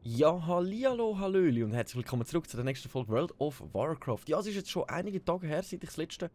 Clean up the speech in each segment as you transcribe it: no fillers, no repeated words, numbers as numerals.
Ja, hallihallo, hallöli und herzlich willkommen zurück zu der nächsten Folge World of Warcraft. Ja, es ist jetzt schon einige Tage her, seit ich das letzte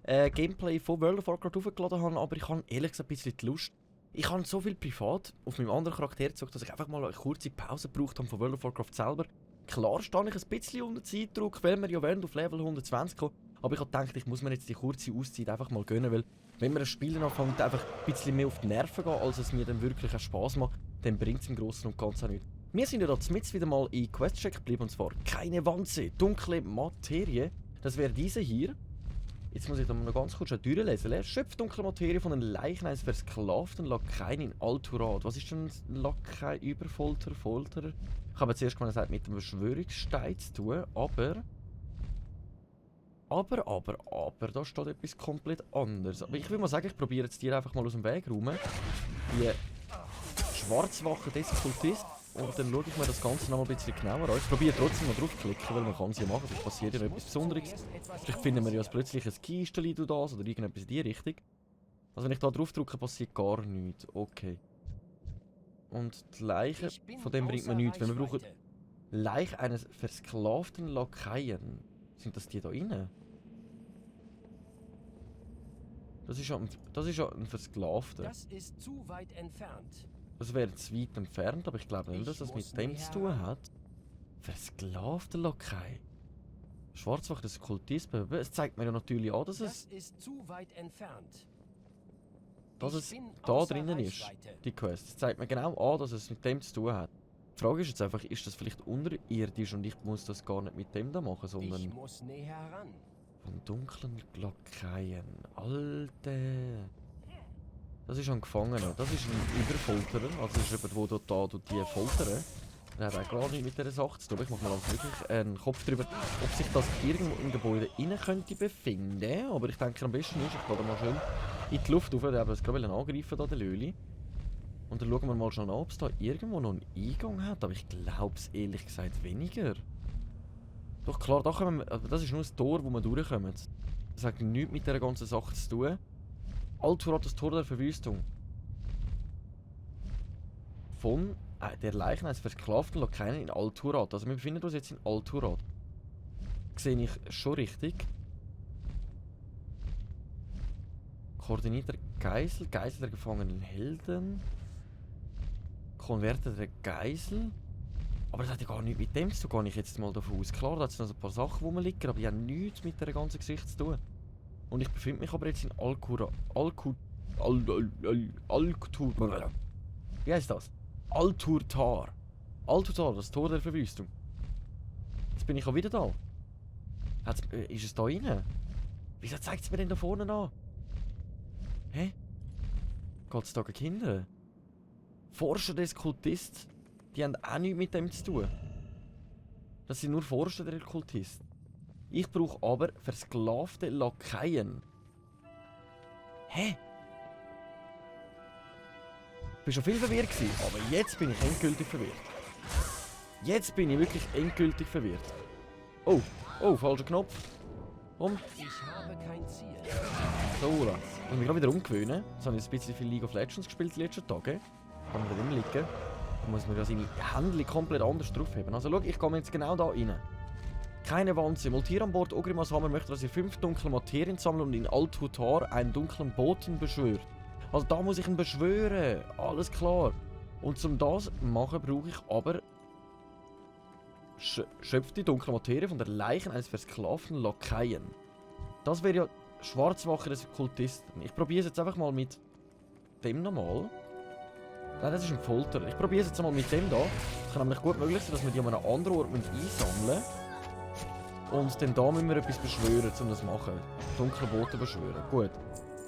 Gameplay von World of Warcraft hochgeladen habe, aber ich habe ehrlich gesagt ein bisschen die Lust. Ich habe so viel privat auf meinem anderen Charakter gezogen, dass ich einfach mal eine kurze Pause gebraucht habe von World of Warcraft selber. Klar stehe ich ein bisschen unter Zeitdruck, weil wir ja wollen auf Level 120 kommen, aber ich habe gedacht, ich muss mir jetzt die kurze Auszeit einfach mal gönnen, weil wenn man ein Spiel anfängt, einfach ein bisschen mehr auf die Nerven geht, als es mir dann wirklich Spaß macht, dann bringt es im Großen und Ganzen auch nichts. Wir sind ja da jetzt wieder mal in Quest-Check geblieben, und zwar keine Wanze, dunkle Materie. Das wäre diese hier. Jetzt muss ich da mal noch ganz kurz durchlesen. Schöpft dunkle Materie von den Leichen eines versklavten Lakaien in Alturad. Was ist denn Lakai über Folterer? Ich habe zuerst gesagt, mit dem Verschwörungsstein zu tun, aber, da steht etwas komplett anderes. Aber ich würde mal sagen, ich probiere jetzt dir einfach mal aus dem Weg räumen. Die Schwarzwache des Kultisten. Und dann schaue ich mir das Ganze noch mal ein bisschen genauer an. Ich probiere trotzdem mal draufklicken, weil man kann es ja machen, vielleicht passiert ja noch etwas Besonderes. Vielleicht finden wir ja plötzlich ein Kisteli oder das oder irgendetwas in die Richtung. Also wenn ich da drauf drücke, passiert gar nichts. Okay. Und die Leiche, von dem bringt man nichts. Wenn wir brauchen Leiche eines versklavten Lakaien. Sind das die da rein? Das ist ja ein Versklavter. Das ist zu weit entfernt. Das wäre zu weit entfernt, aber ich glaube nicht, dass das mit dem zu tun hat. Versklavte Lakai. Schwarzwache des Kultismus. Es zeigt mir ja natürlich an, dass es... Das ist zu weit entfernt. Dass es da drinnen ist, die Quest. Es zeigt mir genau an, dass es mit dem zu tun hat. Die Frage ist jetzt einfach, ist das vielleicht unterirdisch und ich muss das gar nicht mit dem da machen, sondern... Ich muss näher ran. Von dunklen Lakaien. Alter... Das ist ein Gefangener, das ist ein Überfolterer, also das ist jemand, der da die foltern. Der hat auch gar nichts mit dieser Sache zu tun. Ich mache mir also wirklich einen Kopf darüber, ob sich das irgendwo im Gebäude innen könnte befinden. Aber ich denke, am besten ist, ich gehe da mal schön in die Luft rauf, der hat es gerade angreifen, da, der Löli. Und dann schauen wir mal schon an, ob es da irgendwo noch einen Eingang hat, aber ich glaube es ehrlich gesagt weniger. Doch klar, da kommen wir, das ist nur das Tor, wo wir durchkommen. Das hat nichts mit dieser ganzen Sache zu tun. Alturad, das Tor der Verwüstung. Von der Leichen eines versklavten Lakaien in Alturad. Also wir befinden uns jetzt in Alturad. Sehe ich schon richtig. Koordinierter Geisel, Geisel der gefangenen Helden. Konverter der Geisel. Aber das hat ja gar nichts mit dem zu tun, gehe ich jetzt mal davon aus. Klar, da hat es noch so ein paar Sachen rumliegen, aber die haben nichts mit der ganzen Geschichte zu tun. Und ich befinde mich aber jetzt in Wie heißt das? Alturtar. Alturtar, das Tor der Verwüstung. Jetzt bin ich auch wieder da. Ist es da rein? Wieso zeigt es mir denn da vorne an? Hä? Geht es da gegen Kinder? Forscher des Kultists, die haben auch nichts mit dem zu tun. Das sind nur Forscher der Kultist. Ich brauche aber versklavte Lakaien. Hä? Ich war schon viel verwirrt gewesen, aber jetzt bin ich endgültig verwirrt. Jetzt bin ich wirklich endgültig verwirrt. Oh, falscher Knopf. Ich habe kein Ziel. So, Ula. Ich muss mich gerade wieder umgewöhnen. Jetzt habe ich ein bisschen viel League of Legends gespielt die letzten Tage. Kann man da drin liegen. Da muss man ja seine Hände komplett anders draufheben. Also schau, ich komme jetzt genau da rein. Keine Wanze. Moltier an Bord Ogrimas Hammer möchte, dass ihr 5 dunkle Materien sammelt und in Alturtar einen dunklen Boten beschwört. Also da muss ich ihn beschwören. Alles klar. Und um das zu machen, brauche ich aber... Schöpft die dunkle Materie von der Leichen eines versklavten Lakaien. Das wäre ja Schwarzwache des Kultisten. Ich probiere es jetzt einfach mal mit dem nochmal. Nein, das ist ein Folter. Ich probiere es jetzt mal mit dem da. Es kann nämlich gut möglich sein, dass wir die an einem anderen Ort einsammeln. Und dann da müssen wir etwas beschwören, um das zu machen. Dunkle Boten beschwören. Gut.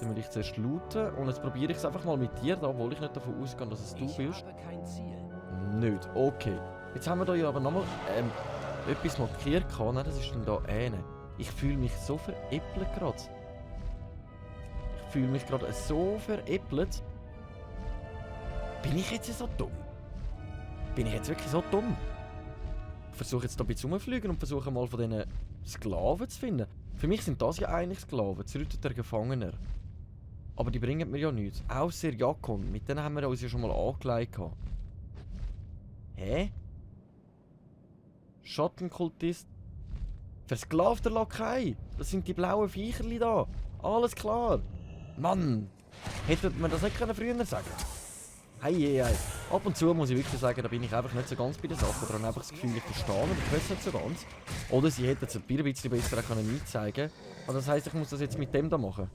Dann will ich zuerst looten. Und jetzt probiere ich es einfach mal mit dir da, obwohl ich nicht davon ausgehe, dass es du bist. Ich habe kein Ziel. Nicht. Okay. Jetzt haben wir da ja aber nochmal etwas markiert. Nein, das ist dann da eine. Ich fühle mich so veräppelt gerade. Ich fühle mich gerade so veräppelt. Bin ich jetzt so dumm? Bin ich jetzt wirklich so dumm? Ich versuche jetzt da ein bisschen rumzufliegen und versuche mal von diesen Sklaven zu finden. Für mich sind das ja eigentlich Sklaven, zerrütteter Gefangener. Aber die bringen mir ja nichts. Außer Jakon, mit denen haben wir uns ja schon mal angelegt. Hä? Schattenkultist. Versklavter Lakai. Das sind die blauen Viecherli da. Alles klar. Mann. Hätte man das nicht früher sagen können? Hey. Ab und zu muss ich wirklich sagen, da bin ich einfach nicht so ganz bei der Sache. Oder habe einfach das Gefühl, ich verstehe und ich weiß nicht so ganz. Oder sie hätten es ein bisschen besser auch zeigen können. Also das heisst, ich muss das jetzt mit dem da machen.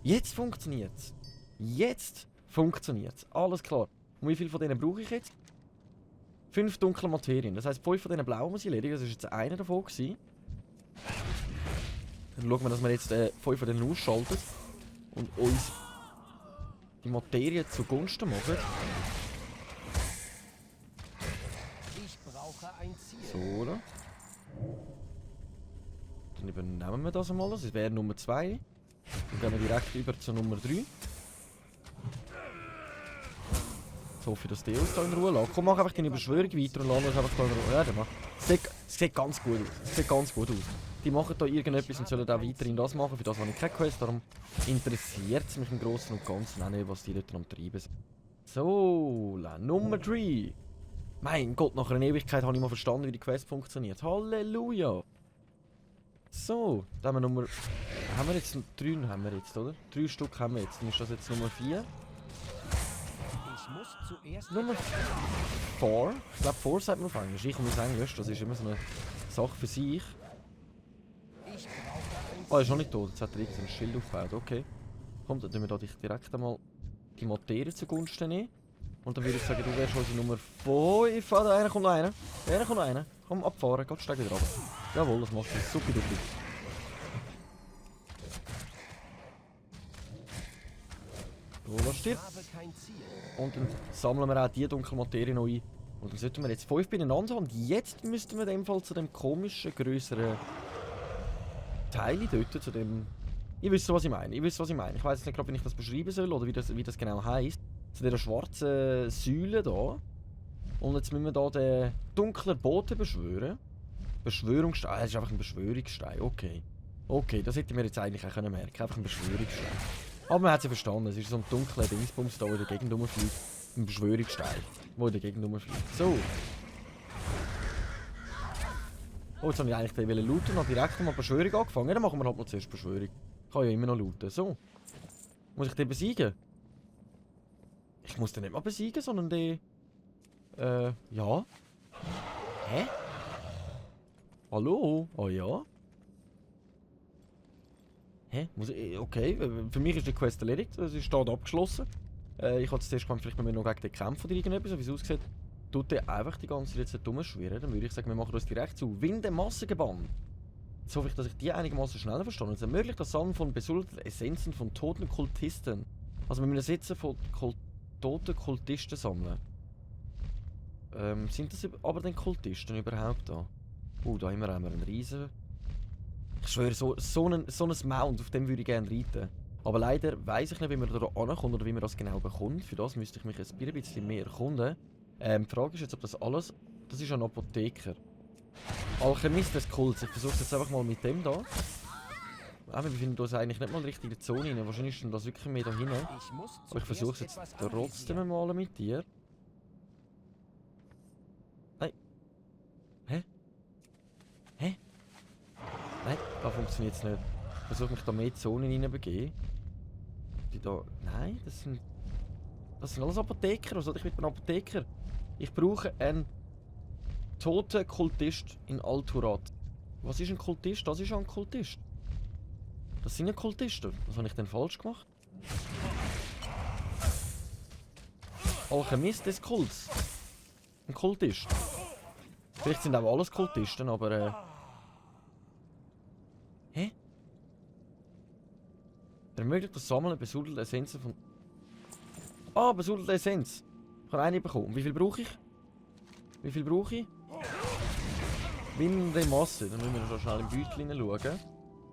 Jetzt funktioniert es. Jetzt funktioniert es. Alles klar. Und wie viel von denen brauche ich jetzt? 5 dunkle Materien. Das heisst, 5 von diesen blauen muss ich erledigen. Das war jetzt einer davon. Dann schauen wir, dass wir jetzt 5 von denen ausschalten. Und uns die Materie zugunsten machen. Ich brauche ein Ziel. So, oder? Dann übernehmen wir das einmal. Das wäre Nummer 2. Dann gehen wir direkt über zur Nummer 3. Ich hoffe, dass die uns da in Ruhe lassen. Komm, mach einfach deine Beschwörung weiter und lass uns einfach da in Ruhe. Ja, der macht. Es sieht ganz gut aus. Es sieht ganz gut aus. Die machen da irgendetwas und sollen auch weiterhin das machen. Für das habe ich keine Quest. Darum interessiert es mich im Großen und Ganzen auch nicht, was die Leute am Treiben sind. So, Nummer 3. Mein Gott, nach einer Ewigkeit habe ich mal verstanden, wie die Quest funktioniert. Halleluja! So, dann haben wir Nummer... Haben wir jetzt 3 haben wir jetzt, oder? 3 Stück haben wir jetzt. Dann ist das jetzt Nummer 4. Ich muss zuerst Nummer 4. Ich glaube 4 sagt man auf Englisch. Ich muss Englisch, das ist immer so eine Sache für sich. Ich brauche ein Oh, er ist noch nicht tot. Jetzt hat er irgendein Schild aufgebaut. Okay. Komm, dann tun wir da direkt einmal die Materie zugunsten nehmen. Und dann würde ich sagen, du wärst unsere Nummer 5. Ah, da einer kommt noch einer. Einer kommt noch einer. Komm, abfahren. Geh, steig wieder runter. Jawohl, das machst du. Super duper. Rola stirbt. habe kein Ziel. Und dann sammeln wir auch die dunkle Materie noch ein. Und dann sollten wir jetzt 5 beieinander haben. Und jetzt müssten wir in dem Fall zu dem komischen, grösseren Teil dort, zu dem... Ich wüsste, was ich meine. Ich weiß jetzt nicht gerade, wie ich das beschreiben soll oder wie das genau heisst. Zu dieser schwarzen Säule da. Und jetzt müssen wir da den dunklen Boten beschwören. Beschwörungsstein. Ah, das ist einfach ein Beschwörungsstein. Okay. Okay, das hätte ich mir jetzt eigentlich auch merken können. Einfach ein Beschwörungsstein. Aber man hat es ja verstanden. Es ist so ein dunkler Dingsbums da, der in der Gegend rumfliegt. Ein Beschwörungsstein, der in der Gegend rumfliegt. So. Oh, jetzt habe ich eigentlich den looten und direkt mal Beschwörung angefangen. Dann machen wir halt mal zuerst Beschwörung. Ich kann ja immer noch looten. So. Muss ich den besiegen? Ich muss den nicht mal besiegen, sondern den... ja. Hä? Hallo? Oh ja? Hä? Muss ich... Okay, für mich ist die Quest erledigt. Es ist da abgeschlossen. Ich hatte zuerst gemeint, vielleicht müssen wir noch gegen den kämpfen oder irgendetwas, so wie es aussieht. Tut der einfach die ganze Zeit jetzt rumschwirren, dann würde ich sagen, wir machen uns direkt zu Winde-Massengebann. Jetzt hoffe ich, dass ich die einigermaßen schneller verstanden habe. Es ermöglicht das Sammeln von besulterten Essenzen von toten Kultisten. Also wir müssen Sätze von toten Kultisten sammeln. Sind das aber denn Kultisten überhaupt da? Da haben wir einen riesen... Ich schwöre, so ein Mount, auf dem würde ich gerne reiten. Aber leider weiss ich nicht, wie man da ankommt oder wie man das genau bekommt. Für das müsste ich mich ein bisschen mehr erkunden. Die Frage ist jetzt, ob das alles... Das ist ein Apotheker. Alchemist des Kults. Ich versuche jetzt einfach mal mit dem da. Wir befinden uns eigentlich nicht mal richtig in der Zone rein. Wahrscheinlich ist das wirklich mehr da hinten. Aber ich versuche es jetzt trotzdem mal mit dir. Nein. Hä? Hä? Nein, da funktioniert es nicht. Ich versuche mich da mehr in die Zone hineinbegeben. Die da... Nein, das sind alles Apotheker. Was soll ich mit einem Apotheker? Ich brauche einen toten Kultist in Alturat. Was ist ein Kultist? Das ist ein Kultist. Das sind ja Kultisten. Was habe ich denn falsch gemacht? Alchemist des Kults. Ein Kultist. Vielleicht sind auch alles Kultisten, aber Hä? Ermöglicht das Sammeln besudelte Essenzen von... Ah, besudelte Essenz. Ich habe eine bekommen. Wie viel brauche ich? Wie viel brauche ich? Windende Masse. Dann müssen wir schon schnell im Beutel schauen.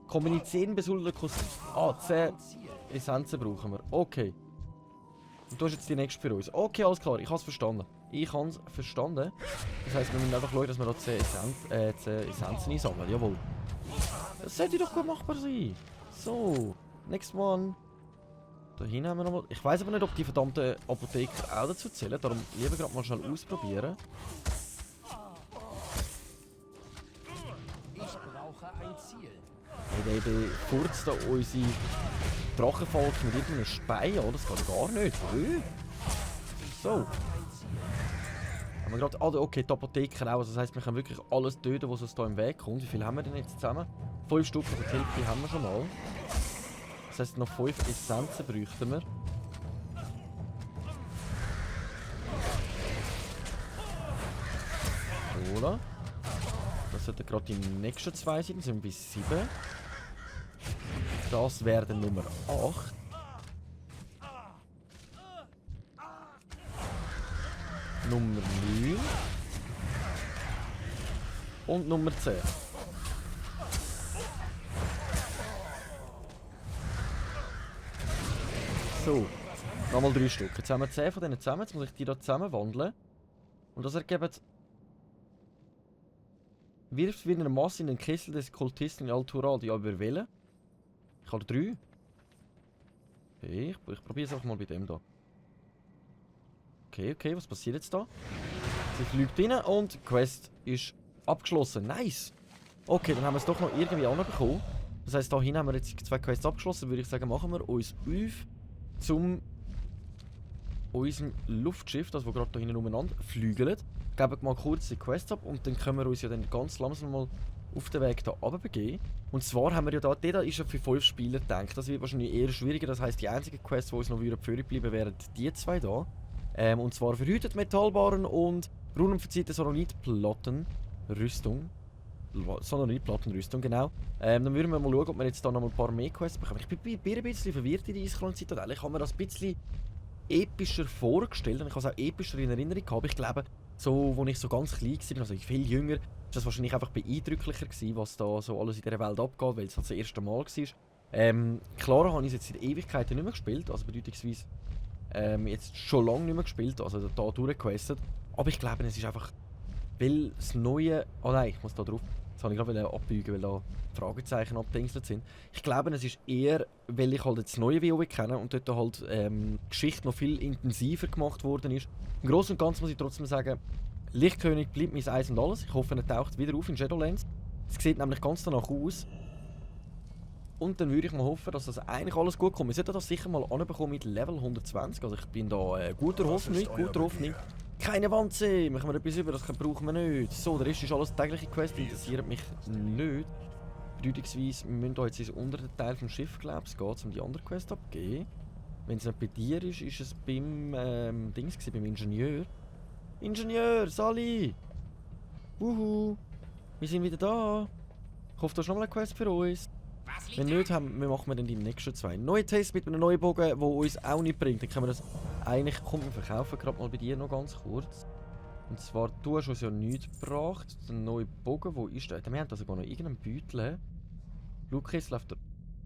Kommunizieren besudelte Kosten. Ah, 10 Essenzen brauchen wir. Okay. Und du hast jetzt die nächste für uns. Okay, alles klar. Ich habe es verstanden. Das heisst, wir müssen einfach schauen, dass wir da 10 Essenzen einsammeln. Jawohl. Das sollte doch gut machbar sein. So, next one. Da hinten haben wir nochmal. Ich weiß aber nicht, ob die verdammten Apotheker auch dazu zählen. Darum lieber gerade mal schnell ausprobieren. Ich brauche ein Ziel. Hey, der furzt da unsere Drachenvolk mit irgendeinem Spein an. Das geht gar nicht. So. Ein Ziel. Haben wir gerade. Ah, okay, die Apotheker auch. Also das heisst, wir können wirklich alles töten, was uns hier im Weg kommt. Wie viel haben wir denn jetzt zusammen? 5 Stück, aber die Hälfte haben wir schon mal. Das heisst, noch 5 Essenzen bräuchten wir. Oder? Das sollten gerade die nächsten 2 sein. Dann sind wir bei 7. Das wäre dann Nummer 8. Nummer 9. Und Nummer 10. So, nochmal 3 Stück. Jetzt haben wir 10 von denen zusammen. Jetzt muss ich die hier zusammen wandeln. Und das ergibt... Wirft wie eine Masse in den Kessel des Kultisten in Altural, die überwählen. Ich habe 3. Okay, ich probiere es einfach mal bei dem da. Okay, was passiert jetzt da? Sie fliegt rein und die Quest ist abgeschlossen. Nice! Okay, dann haben wir es doch noch irgendwie anbekommen. Das heisst, da hinten haben wir jetzt 2 Quests abgeschlossen. Würde ich sagen, machen wir uns auf zum unserem Luftschiff, das gerade da hinten umeinander flügelt. Geben mal kurz die Quest ab und dann können wir uns ja dann ganz langsam mal auf den Weg da runter begeben. Und zwar haben wir ja da, der da ist ja für 5 Spieler gedacht. Das wird wahrscheinlich eher schwieriger. Das heisst, die einzigen Quests, die uns noch wieder bleiben würden, wären die 2 da. Und zwar verhütet Metallbarren und rundenverzierte Sononitplattenrüstung. Sononitplattenrüstung, genau. Dann würden wir mal schauen, ob wir jetzt da noch ein paar mehr Quests bekommen. Ich bin ein bisschen verwirrt in der Eiskron-Zitadelle. Ich habe mir das ein bisschen epischer vorgestellt und ich habe es auch epischer in Erinnerung gehabt. Ich glaube, so, als ich so ganz klein war, also viel jünger, ist das wahrscheinlich einfach beeindrucklicher gewesen, was da so alles in dieser Welt abgeht, weil es halt das erste Mal war. Klar habe ich es jetzt seit Ewigkeiten nicht mehr gespielt, also bedeutungsweise jetzt schon lange nicht mehr gespielt, also da durchgequestet. Aber ich glaube, es ist einfach, weil das Neue... Oh nein, ich muss da drauf. Das habe ich gerade abbiegen, weil da Fragezeichen abgedingselt sind. Ich glaube, es ist eher, weil ich halt das neue WoW kenne und dort halt die Geschichte noch viel intensiver gemacht worden ist. Im Großen und Ganzen muss ich trotzdem sagen, Lichtkönig bleibt mein Eis und alles. Ich hoffe, er taucht wieder auf in Shadowlands. Es sieht nämlich ganz danach aus. Und dann würde ich mal hoffen, dass das eigentlich alles gut kommt. Wir sollten das sicher mal anbekommen mit Level 120. Also ich bin da guter Hoffnung. Keine Wanze! Machen wir etwas über, das brauchen wir nicht. So, der Rest ist alles tägliche Quest, interessiert mich nicht. Bedeutungsweise, wir müssen hier jetzt ins untere Teil vom Schiff, glaube ich, es geht um die andere Quest abgeben. Wenn es nicht bei dir ist, ist es beim Dings gewesen, beim Ingenieur. Ingenieur, Sally! Wuhu! Wir sind wieder da! Ich hoffe, du hast noch mal eine Quest für uns. Wenn nicht, machen wir dann die nächsten 2. Neue Tests mit einem neuen Bogen, der uns auch nicht bringt. Dann können wir das eigentlich... Komm, wir verkaufen gerade mal bei dir noch ganz kurz. Und zwar, du hast uns ja nichts gebracht. Der neue Bogen, wo ist der? Wir haben da sogar noch irgendeinen Beutel. Blutkessel auf der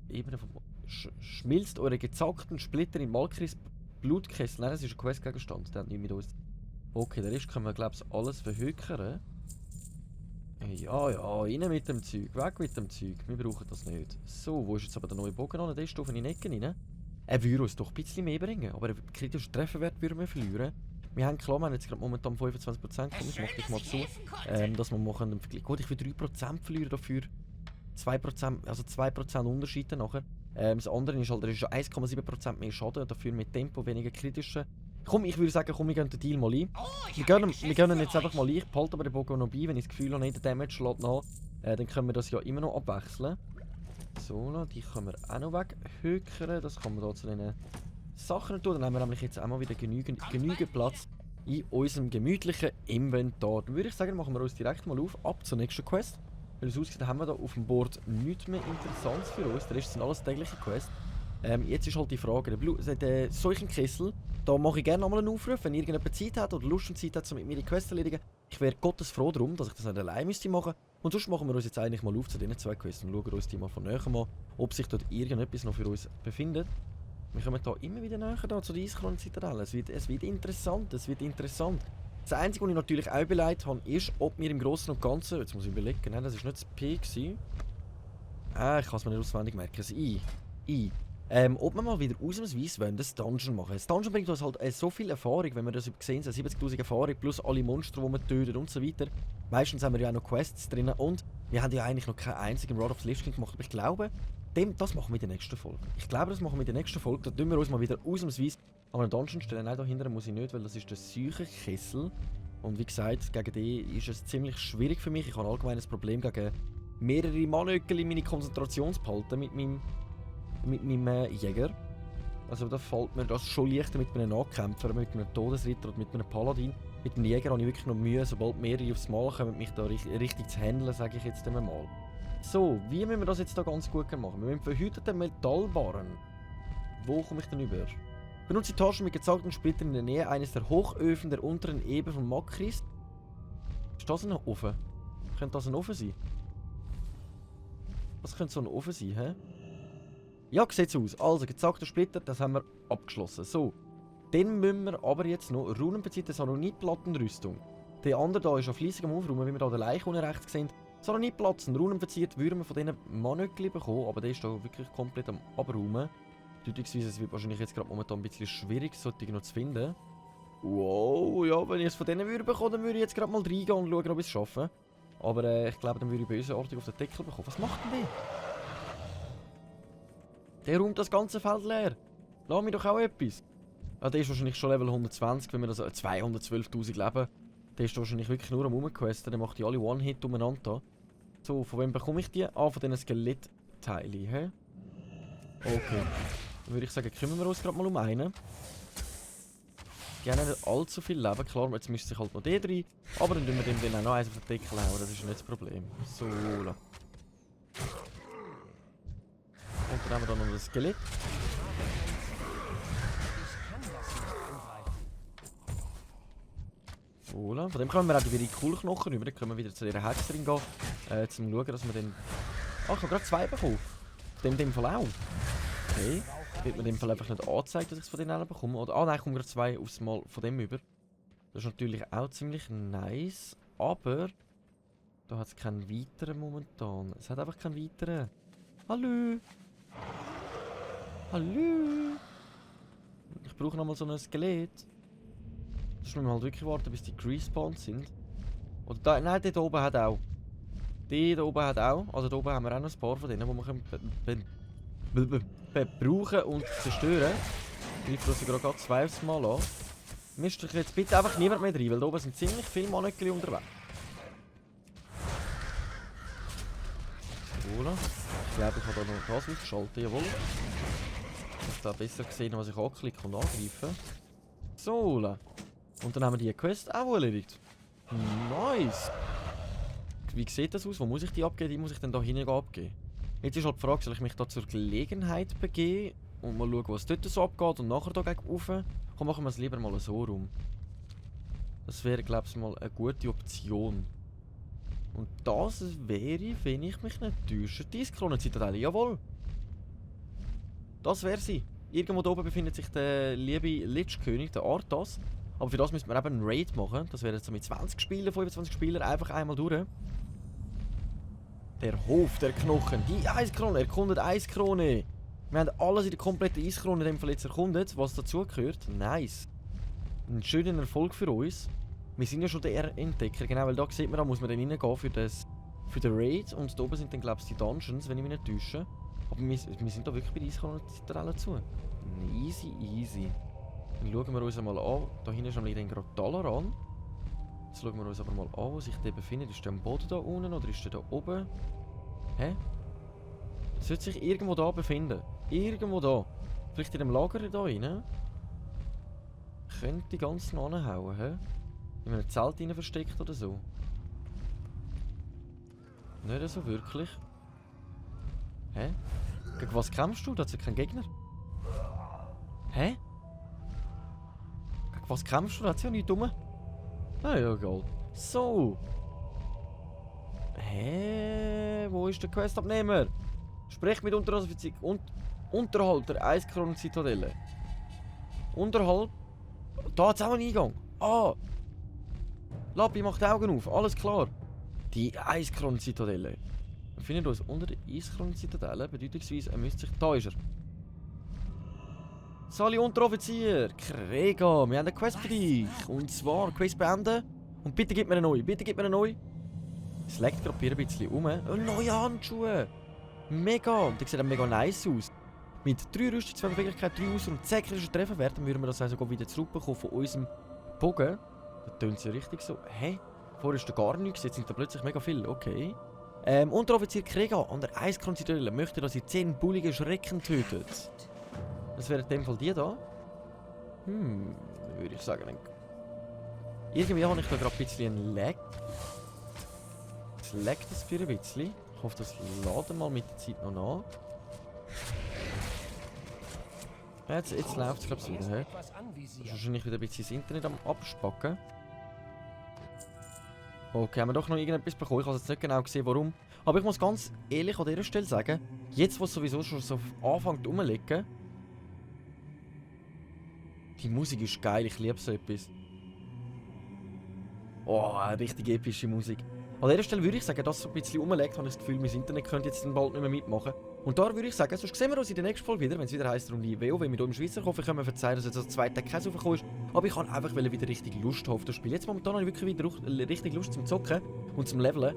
Ebene von... Schmilzt eure gezackten Splitter in Malkris Blutkessel. Nein, das ist ein Questgegenstand. Der hat nichts mit uns. Okay, der Rest können wir, glaube ich, alles verhökern. Ja, rein mit dem Zeug, weg mit dem Zeug, wir brauchen das nicht. So, wo ist jetzt aber der neue Bogen an? Der ist auf in die Ecke rein. Er würde uns doch ein bisschen mehr bringen, aber den kritischen Trefferwert würden wir verlieren. Wir haben klar, wir haben jetzt gerade momentan 25%, komm, ich mach dich mal zu, dass wir machen einen Vergleich. Gut, ich will 3% verlieren dafür, 2%, also 2% Unterschied nachher. Das andere ist halt, er ist 1,7% mehr Schaden, dafür mit Tempo weniger kritische. Komm, ich würde sagen, komm, wir gehen den Deal mal ein. Wir gehen jetzt einfach mal ein. Ich behalte aber den Bogen noch bei, wenn ich das Gefühl habe, der Damage schlägt nach. Dann können wir das ja immer noch abwechseln. So, die können wir auch noch weghökern. Das kann man da zu den Sachen tun. Dann haben wir nämlich jetzt auch mal wieder genügend Platz in unserem gemütlichen Inventar. Dann würde ich sagen, machen wir uns direkt mal auf, ab zur nächsten Quest. Weil es aussieht, haben wir da auf dem Board nichts mehr Interessantes für uns. Der Rest sind alles tägliche Quests. Jetzt ist halt die Frage, der Seuchenkessel, da mache ich gerne nochmal einen Aufruf, wenn irgendjemand Zeit hat oder Lust und Zeit hat, mit mir die Quest zu erledigen. Ich wäre Gottes froh darum, dass ich das nicht allein müsste machen. Und sonst machen wir uns jetzt eigentlich mal auf zu diesen 2 Quests und schauen uns die mal von näher an, ob sich dort irgendetwas noch für uns befindet. Wir kommen da immer wieder näher zu der Eiskron-Zitadelle. Es wird interessant, Das Einzige, was ich natürlich auch überlegt habe, ist, ob wir im Großen und Ganzen, jetzt muss ich überlegen, nein, das war nicht das P gewesen. Ich kann es mir nicht auswendig merken. Das I. Ob wir mal wieder ausnahmsweise wollen, das Dungeon machen. Das Dungeon bringt uns halt so viel Erfahrung, wenn wir das gesehen haben, 70'000 Erfahrung plus alle Monster, die man tötet und so weiter. Meistens haben wir ja auch noch Quests drin und wir haben ja eigentlich noch keinen einzigen Rod of the Lich King gemacht, aber ich glaube, das machen wir in der nächsten Folge. Da tun wir uns mal wieder ausnahmsweise an einen Dungeon stellen. Nein, da hinten muss ich nicht, weil das ist der Seuchenkessel. Und wie gesagt, gegen den ist es ziemlich schwierig für mich. Ich habe allgemein ein Problem gegen mehrere Mannöckeli meine Konzentration zu behalten mit meinem Jäger. Also da fällt mir das schon leichter mit einem Nahkämpfer, mit einem Todesritter oder mit einem Paladin. Mit dem Jäger habe ich wirklich noch Mühe, sobald mehrere aufs Mal kommen, mich da richtig zu handeln, sage ich jetzt einmal. So, wie müssen wir das jetzt da ganz gut machen? Wir müssen verhütete Metallbarren. Wo komme ich denn über? Benutze die Taschen mit gezeigten Splittern in der Nähe eines der Hochöfen der unteren Ebene von Makris. Ist das ein Ofen? Könnte das ein Ofen sein? Was könnte so ein Ofen sein, hä? Ja, sieht's aus. Also, gezackter Splitter, das haben wir abgeschlossen. So. Dann müssen wir aber jetzt noch runenbeziehte Salonitplattenrüstung. Der andere da ist auf fleissig am Aufräumen, wie wir hier den Leich unten rechts sehen. Salonitplatten, runenverziert, würden wir von diesen Mannöckli bekommen, aber der ist da wirklich komplett am Abräumen. Bedeutungsweise, es wird wahrscheinlich jetzt gerade momentan ein bisschen schwierig, solche noch zu finden. Wow, ja, wenn ich es von denen würde bekommen, dann würde ich jetzt gerade mal reingehen und schauen, ob ich es schaffe. Aber ich glaube, dann würde ich bösartig auf den Deckel bekommen. Was macht denn der? Der räumt das ganze Feld leer. Lass mich doch auch etwas. Ah, der ist wahrscheinlich schon Level 120, wenn wir das 212'000 Leben. Der ist wahrscheinlich wirklich nur am Rumquesten, der macht die alle One-Hit umeinander. So, von wem bekomme ich die? Ah, von diesen Skelettteilen, hä? Okay. Dann würde ich sagen, kümmern wir uns gerade mal um einen. Die haben nicht allzu viel Leben, klar, jetzt müsste sich halt noch der rein. Aber dann tun wir dem auch noch eins auf den Deckel hauen, das ist nicht das Problem. So. Und dann haben wir da noch das Skelett. Voilà. Von dem kommen wir auch die wieder Coolknochen über. Dann können wir wieder zu dieser Hexerin gehen. Zum schauen, dass wir dann... Ah, ich habe gerade 2 bekommen. Von dem Fall auch. Okay. Wird mir in dem Fall einfach nicht angezeigt, dass ich es von denen bekomme. Oder, ah nein, ich komme gerade 2 aufs Mal von dem über. Das ist natürlich auch ziemlich nice. Aber... Da hat es keinen weiteren momentan. Es hat einfach keinen weiteren. Hallo! Hallo! Ich brauche nochmal so ein Skelett. Das müssen wir halt wirklich warten, bis die respawned sind. Oder da, nein, der da oben hat auch. Der da oben hat auch. Also da oben haben wir auch noch ein paar von denen, die wir brauchen und zerstören. Ich greife gerade 2 aufs Mal an. Mischt euch jetzt bitte einfach niemand mehr rein, weil da oben sind ziemlich viele Mannöckli unterwegs. Voilà. Ich glaube, ich habe da noch das ausgeschaltet, jawohl. Ich habe da besser gesehen, was ich anklicke und angreife. So. Und dann haben wir die Quest auch erledigt. Nice! Wie sieht das aus? Wo muss ich die abgeben? Die muss ich dann da hinten abgeben. Jetzt ist halt die Frage, soll ich mich da zur Gelegenheit begeben und mal schauen, was dort so abgeht und nachher da gegen rauf? Komm, machen wir es lieber mal so rum. Das wäre, glaube ich, mal eine gute Option. Und das wäre, wenn ich mich nicht täusche, die Eiskronenzitadelle. Jawohl! Das wäre sie. Irgendwo da oben befindet sich der liebe Lich-König, der Arthas. Aber für das müssen wir eben einen Raid machen. Das wäre jetzt so mit 20 Spielern, 25 Spielern einfach einmal durch. Der Hof der Knochen, die Eiskrone, erkundet Eiskrone. Wir haben alles in der kompletten Eiskrone in dem Fall jetzt erkundet, was dazugehört. Nice. Ein schöner Erfolg für uns. Wir sind ja schon der Entdecker, genau, weil da sieht man, da muss man dann reingehen für den Raid. Und da oben sind dann, glaube ich, die Dungeons, wenn ich mich nicht täusche. Aber wir sind da wirklich bei der Eiskronenzitadelle zu. Easy, easy. Dann schauen wir uns einmal an. Da hinten ist nämlich den Dalaran. Jetzt schauen wir uns aber mal an, wo sich der befindet. Ist der am Boden da unten oder ist der da oben? Hä? Er sollte sich irgendwo da befinden. Irgendwo da. Vielleicht in dem Lager da rein. Könnte ganz nah anhauen, hä? In einem Zelt rein versteckt oder so. Nicht so wirklich. Hä? Gegen was kämpfst du? Da hat ja keinen Gegner. Hä? Gegen was kämpfst du? Da hat ja nichts dumm. Ah ja, egal. So. Hä? Wo ist der Questabnehmer? Sprech mit unterhalb der Eiskronenzitadelle. Unterhalb. Da hat es auch einen Eingang. Ah! Lappi macht die Augen auf, alles klar. Die Eiskronenzitadelle. Wir finden uns unter der Eiskronen-Zitadelle, bedeutungsweise er müsste sich... Da ist er. Sali Unteroffizier, Krieger, wir haben eine Quest für dich. Und zwar, Quest beenden. Und bitte gib mir eine neue, bitte gib mir eine neue. Es leckt gerade ein bisschen um. Neue Handschuhe. Mega. Und die sehen mega nice aus. Mit 3 Rüstung, 2 Beweglichkeit, 3 Aus- und 10 kritischen Trefferwert, dann würden wir das also wieder zurückbekommen von unserem Bogen. Das tönt ja richtig so. Hä? Vorher ist da gar nichts, jetzt sind da plötzlich mega viel. Okay. Unteroffizier Krieger an der Eiskronzitadelle möchte, dass ihr 10 bullige Schrecken tötet. Das wäre in dem Fall die da. Würde ich sagen. Irgendwie habe ich da gerade ein bisschen einen Lag. Es laggt das für ein bisschen. Ich hoffe, das laden mal mit der Zeit noch nach. Jetzt läuft es, glaube ich, wieder. Das ist wahrscheinlich wieder ein bisschen das Internet am Abspacken. Okay, haben wir doch noch irgendetwas bekommen. Ich habe jetzt nicht genau gesehen, warum. Aber ich muss ganz ehrlich an dieser Stelle sagen, jetzt, wo es sowieso schon so anfängt rumzulegen, die Musik ist geil, ich liebe so etwas. Oh, eine richtig epische Musik. An dieser Stelle würde ich sagen, dass es so ein bisschen rumlegt, habe ich das Gefühl, mein Internet könnte jetzt dann bald nicht mehr mitmachen. Und da würde ich sagen, sonst sehen wir uns in der nächsten Folge wieder, wenn es wieder heisst, um die WoW mit dem Schweizer Koffer können wir verzeihen, dass jetzt das zweite Käse raufgekommen ist. Aber ich kann einfach wieder richtig Lust auf das Spiel. Jetzt momentan habe ich wirklich wieder richtig Lust zum Zocken und zum Leveln.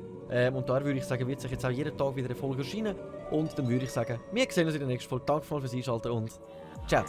Und da würde ich sagen, wird sich jetzt auch jeden Tag wieder eine Folge erscheinen. Und dann würde ich sagen, wir sehen uns in der nächsten Folge. Danke fürs Einschalten und ciao.